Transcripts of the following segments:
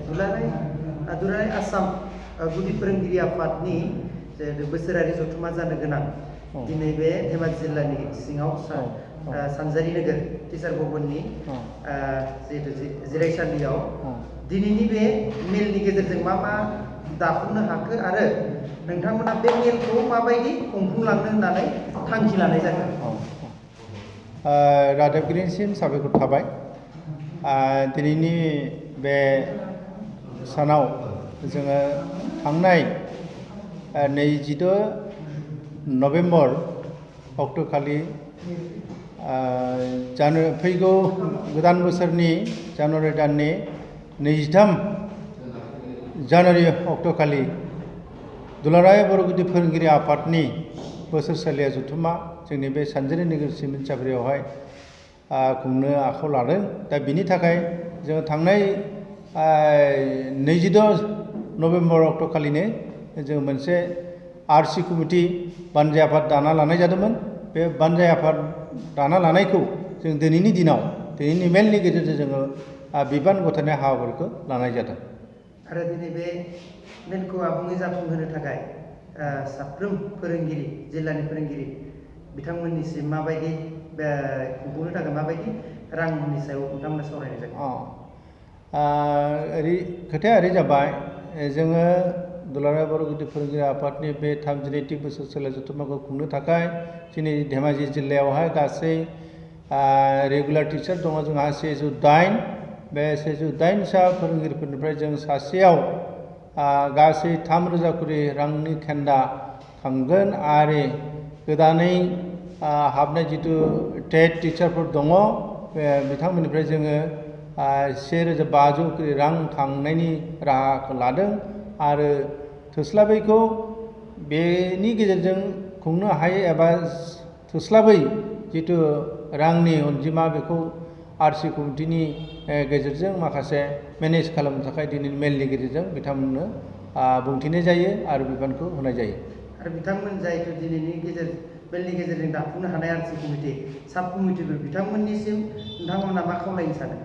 दुलाराय आसाम गुदि फोरोंगिरि आफादनि बोसोरारि जथुमा जानो गोनां दिनै बे धेमाजि जिल्लानि सिङाव सानजारि नोगोर टिचार भवननि जिहेतु जिरायसालियाव दिनैनि बे मेलनि गेजेरजों मा दाफुंनो हाखो आरो नोंथांमोना बे मेलखौ माबायदि खुंफुंलांनो होननानै थांखि लानाय जागोन? रादाबगिरिनिसिम साबायखर थाबाय। दिनैनि बे सानाव जोङो थांनाय 22 नभेम्बर अक्ट'खालि फैगौ गोदान बोसोरनि जानुवारि दाननि 23 जानुवारि अक्ट'खालि दुलाराय बर' गुदि फोरोंगिरि आफादनि बोसोरसालिया जथुमा जोंनि बे सानजारि नोगोर सिमोनसापुरियावहाय खुंनो आखायाव लादों। दा बिनि थाखाय जों थांनाय 22 नभेम्बर अक्ट'खालिनो जों मोनसे आरसि कमिटि बानजाय आफाद दाना लानाय जादोंमोन। बे बानजाय आफाद दाना लानायखौ जों दिनैनि मेलनि गेजेरजों जोङो बिबान गथायनाय हाबाफारिखौ लानाय जादों। आरो दिनै बे मेलखौ आबुङै जाफुंहोनो थाखाय साफ्रोम फोरोंगिरि जिल्लानि फोरोंगिरि बिथांमोननिसिम माबायदि खुंफुंनो थाखाय माबायदि रांनि सायाव नोंथांमोना सावरायनाय जागोन? खोथाया ओरै जाबाय, जोङो दुलाराय बर' गुदि फोरोंगिरि आफादनि बे 32थि बोसोरसालिया जथुम्माखौ खुंनो थाखाय जोंनि धेमाजि जिल्लायावहाय गासै रेगुलार टिचार दङ जोंहा 108। बे 108 सा फोरोंगिरिफोरनिफ्राय जों सासेयाव गासै 3,000 करि रांनि खेन्दा खांगोन आरो गोदानै हाबनाय जिथु टेट टिचारफोर दङ बिथांमोननिफ्राय जोङो 1,500 करि रां खांनायनि राहाखौ लादों आरो थोस्लाबैखौ बेनि गेजेरजों खुंनो हायो एबा थोस्लाबै जिथु रांनि अनजिमा बेखौ आरसि कमिटिनि गेजेरजों माखासे मेनेज खालामनो थाखाय दिनैनि मेलनि गेजेरजों बिथांमोननो बुंथिनाय जायो आरो बिबानखौ होनाय जायो। आरो बिथांमोन जायथु दिनैनि मेलनि गेजेरजों दाफुंनो हानाय आरसि कमिटि साब कमिटिफोर बिथांमोननिसिम नोंथांमोना मा खावलायनो सानो?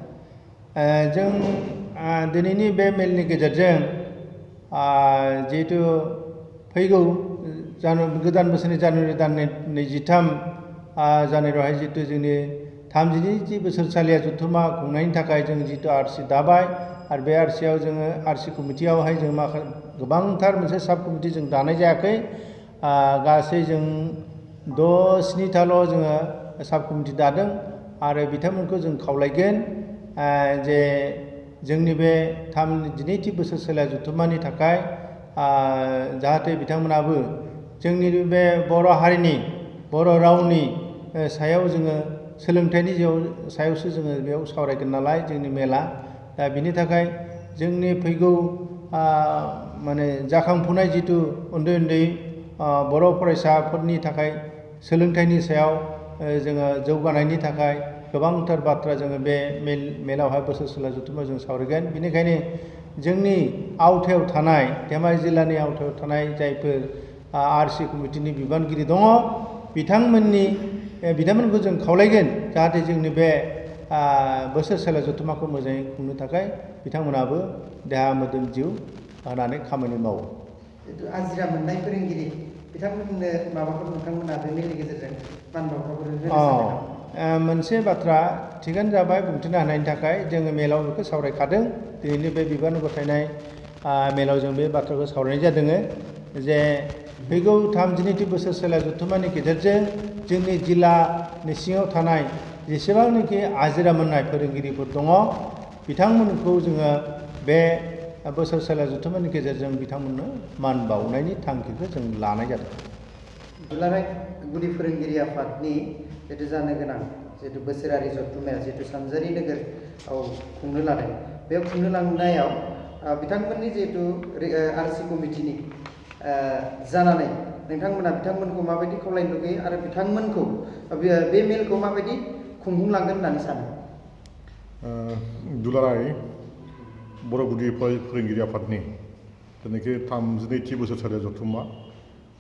जों दिनैनि बे मेलनि गेजेरजों जिहेतु फैगौ गोदान बोसोरनि जानुवारि दाननि 23 जानुवारियावहाय जितु जोंनि 32थि बोसोरसालिया जथुम्मा खुंनायनि थाखाय जों जितु आरसि दाबाय आरो बे आरसियाव जोङो आरसि कमिटियावहाय जों गोबांथार मोनसे साब कमिटि जों दानाय जायाखै। गासै जों 6-7थाल' जोङो साब कमिटि दादों आरो बिथांमोनखौ जों खावलायगोन जे जोंनि बे 32थि बोसोरसालिया जथुम्मानि थाखाय जाहाथे बिथांमोनाबो जोंनि बे बर' हारिनि बर' रावनि सायाव जोङो सोलोंथाइनि सायावसो जोङो बेयाव सावरायगोन नालाय जोंनि मेला। दा बिनि थाखाय जोंनि फैगौ जाखांफुनाय जिथु उन्दै बर' फरायसाफोरनि थाखाय सोलोंथाइनि सायाव जोङो जौगानायनि थाखाय गोबांथार बाथ्रा जोङो बे मेलावहाय बोसोरसालिया जथुम्मायाव जों सावरायगोन। बेनिखायनो जोंनि आवथायाव थानाय धेमाजि जिल्लानि आवथायाव थानाय जायफोर आरसि कमिटिनि बिबानगिरि दङ बिथांमोनखौ जों खावलायगोन जाहाथे जोंनि बे बोसोरसालिया जथुम्माखौ मोजाङै खुंनो थाखाय बिथांमोनाबो देहा मोदोम जिउ होनानै खामानि मावो। जितु आजिरा मोननाय फोरोंगिरि बिथांमोननो माबाफोर नोंथांमोना बे मेलनि गेजेरजों मान बावथायफोर होनो सानदों? मोनसे बाथ्रा थिगानो जाबाय बुंथिनो हानायनि थाखाय जोङो मेलाव बेखौ सावरायखादों। दिनैनि बे बिबान गथायनाय मेलाव जों बे बाथ्राखौ सावरायनाय जादों जे फैगौ 32थि बोसोरसालिया जथुम्मानि गेजेरजों जोंनि जिल्लानि सिङाव थानाय जेसेबांनाखि आजिरा मोननाय फोरोंगिरिफोर दङ बिथांमोनखौ जोङो बे बोसोरसालिया जथुम्मानि गेजेरजों बिथांमोननो मान बावनायनि थांखिखौ जों लानाय जादों। दुलाराय गुदि फोरोंगिरि आफादनि जितु जानो गोनां जितु बोसोरारि जथुम्माया जितु सानजारि नोगोराव खुंनो लादों बेयाव खुंनो लांनायाव बिथांमोननि जितु आरसि कमिटिनि जानानै नोंथांमोना बिथांमोनखौ माबायदि खावलायनो लुगैयो आरो बिथांमोनखौ बे मेलखौ माबायदि खुंफुंलांगोन होननानै सानो? दुलाराय बर' गुदि फोरोंगिरि आफादनि जेनाखि 32थि बोसोरसालिया जथुम्मा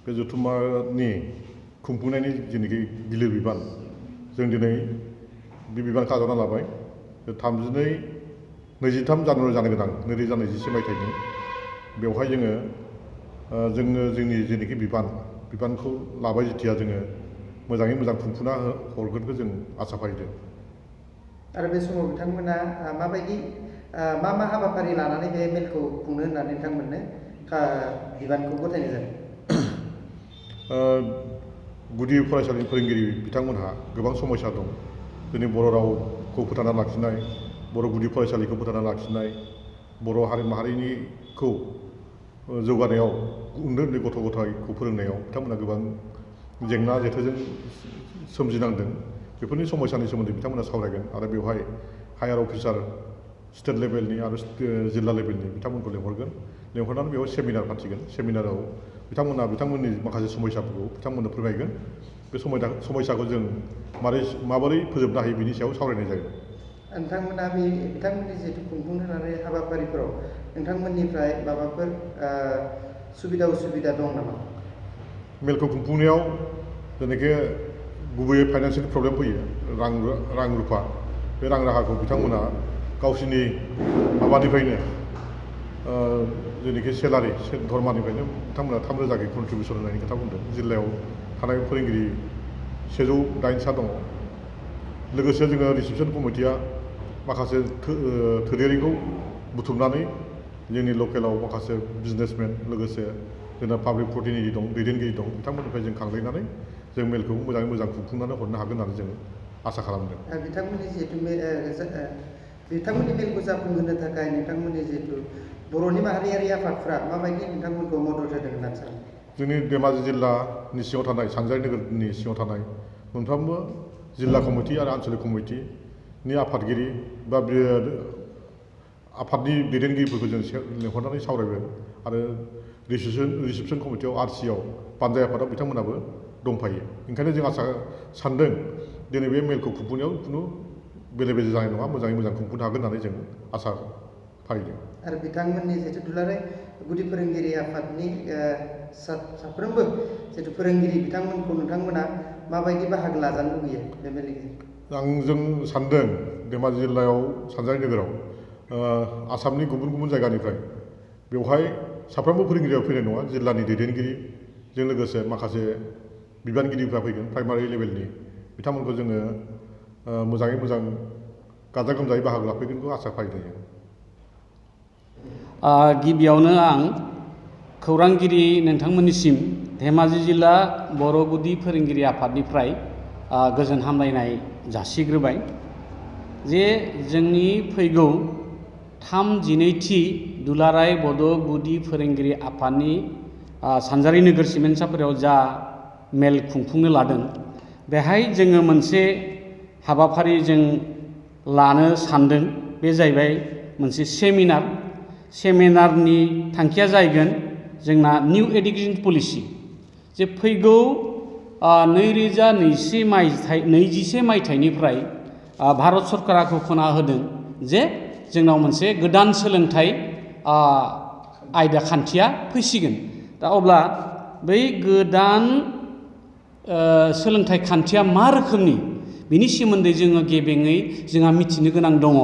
बे जथुम्मानि खुंफुंनायनि जेनाखि गिलिर बिबान जों दिनै बे बिबानखौ आजावना लाबाय। 32 23 जानुवारि जानो गोनां 2021 मायथाइनि बेवहाय जोंनि जेनोखि बिबानखौ लाबाय जेथिया जोङो मोजाङै मोजां खुंफुंना हरगोनखौ जों आसा फारिदों। आरो बे समाव बिथांमोना माबायदि मा हाबाफारि लानानै बे मेलखौ खुंनो होननानै नोंथांमोननो बिबानखौ गथायनाय जादों? गुदि फरायसालिनि फोरोंगिरि बिथांमोनहा गोबां समस्या दं। जोंनि बर' रावखौ फोथांना लाखिनाय, बर' गुदि फरायसालिखौ फोथांना लाखिनाय, बर' हारि माहारिनिखौ जौगानायाव उन्दै गथ' गथायखौ फोरोंनायाव बिथांमोना गोबां जेंना जेथोजों सोमजिनांदों। बेफोरनि समस्यानि सोमोन्दै बिथांमोना सावरायगोन आरो बेवहाय हायार अफिसार स्टेट लेभेलनि आरो जिल्ला लेभेलनि बिथांमोनखौ लेंहरनानै बेयाव सेमिनार फाथिगोन। सेमिनाराव बिथांमोननि माखासे समस्याफोरखौ बिथांमोननो फोरमायगोन। बे समस्याखौ जों माबोरै फोजोबनो हायो बिनि सायाव सावरायनाय जागोन। नोंथांमोना बिथांमोननि जिहेतु खुंफुंनो लानाय हाबाफारिफोराव नोंथांमोननिफ्राय माबाफोर सुबिदा उसुबिदा दं नामा? मेलखौ खुंफुंनायाव जेनाखि गुबैयै फाइनान्सियेल प्रब्लेम फैयो, रां रुफा, बे रां राहाखौ बिथांमोना गावसिनि माबानिफ्रायनो जेनाखि सेलारि धर्मानिफ्रायनो बिथांमोना 3,000 कन्ट्रिबिउसन होनायनि खोथा बुंदों। जिल्लायाव थानाय फोरोंगिरि 108 दङ। लोगोसे जोङो रिसेपसन कमिटिया माखासे थोरियारिखौ बुथुमनानै जोंनि लकेलाव माखासे बिजनेसमेन लोगोसे जोंना पाब्लिक प्रतिनिधि दं, दैदेनगिरि दं, बिथांमोननिफ्राय जों खांलायनानै जों मेलखौ मोजाङै मोजां खुंफुंनानै हरनो हागोन होननानै जों आसा खालामदों। बिथांमोननि जिहेतु बिथांमोननि मेलखौ जाफुंहोनो थाखाय नोंथांमोननि जिहेतु बर'नि माहारियारि आफादफ्रा माबायदि नोंथांमोनखौ मदद होदों होननानै सानो? जोंनि धेमाजि जिल्लानि सिङाव थानाय, सानजारि नोगोरनि सिङाव थानाय मोनफ्रोमबो जिल्ला कमिटि आरो आन्चलिक कमिटिनि आफादगिरि बा आफादनि दैदेनगिरिफोरखौ जों लेंहरनानै सावरायगोन आरो रिसेपसन कमिटियाव आरसिआव पान्जाय आफादाव बिथांमोनाबो दंफायो। ओंखायनो जों आसा सान्दों दिनै बे मेलखौ खुंफुंनायाव खुनु बेले-बेजे जानाय नङा, मोजाङै मोजां खुंफुंनो हागोन होननानै जों आसा फारिदों। आरो बिथांमोननि जिहेतु दुलाराय गुदि फोरोंगिरि आफादनि साफ्रोमबो जिहेतु फोरोंगिरि बिथांमोनखौ नोंथांमोना माबायदि बाहागो लाजानो लुबैयो बे मेलनि गेजेरजों? जों सान्दों धेमाजि जिल्लायाव, सानजारि नोगोराव आसामनि गुबुन गुबुन जायगानिफ्राय बेवहाय साफ्रोमबो फोरोंगिरिया फैनाय नङा। जिल्लानि दैदेनगिरिजों लोगोसे माखासे बिबानगिरिफ्रा फैगोन, प्राइमारि लेभेलनि बिथांमोनखौ जोङो मोजाङै मोजां गाजा गोमजायै बाहागो लाफैगोनखौ आसा फारिदों। गिबियावनो आं खौरांगिरि नोंथांमोननिसिम धेमाजि जिल्ला बर' गुदि फोरोंगिरि आफादनिफ्राय गोजोन हामलायनाय जासिग्रोबाय जे जोंनि फैगौ 13थि दुलाराय बड' गुदि फोरोंगिरि आफादनि सानजारि नोगोर सिमेन्ट सापरियाव जा मेल खुंफुंनो लादों, बेहाय जोङो मोनसे हाबाफारि जों लानो सान्दों। बे जाहैबाय मोनसे सेमिनारनि थांखिया जाहैगोन जोंना निउ एडुकेशन पलिसि, जे फैगौ 2021 मायथाइनिफ्राय भारत सरकारा घोषणा होदों जे जोंनाव मोनसे गोदान सोलोंथाइ आयदा खान्थिया फैसिगोन। दा अब्ला बै गोदान सोलोंथाइ खान्थिया मा रोखोमनि, बिनि सोमोन्दै जोङो गेबेङै जोंहा मिथिनो गोनां दङ।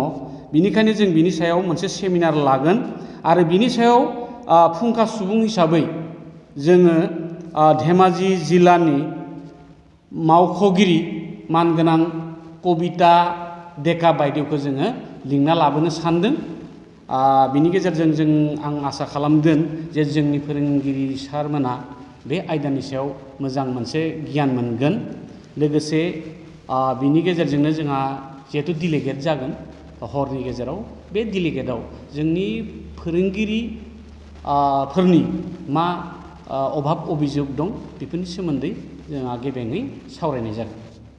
बिनिखायनो जों बिनि सायाव मोनसे सेमिनार लागोन आरो बिनि सायाव फुंखा सुबुं हिसाबै जोङो धेमाजि जिल्लानि मावख'गिरि मानगोनां कबिता डेका बायदिखौ जोङो लिंना लाबोनो सान्दों। बिनि गेजेरजों आं आसा खालामगोन जे जोंनि फोरोंगिरि सारमोना बे आयदानि सायाव मोजां मोनसे गियान मोनगोन। लोगोसे बिनि गेजेरजोंनो जोंहा जिहेतु डिलिगेट जागोन हरनि गेजेराव, बे डिलिगेटआव जोंनि फोरोंगिरिफोरनि मा अभाब अभियोग दं बेफोरनि सोमोन्दै जोंहा गेबेङै सावरायनाय जागोन।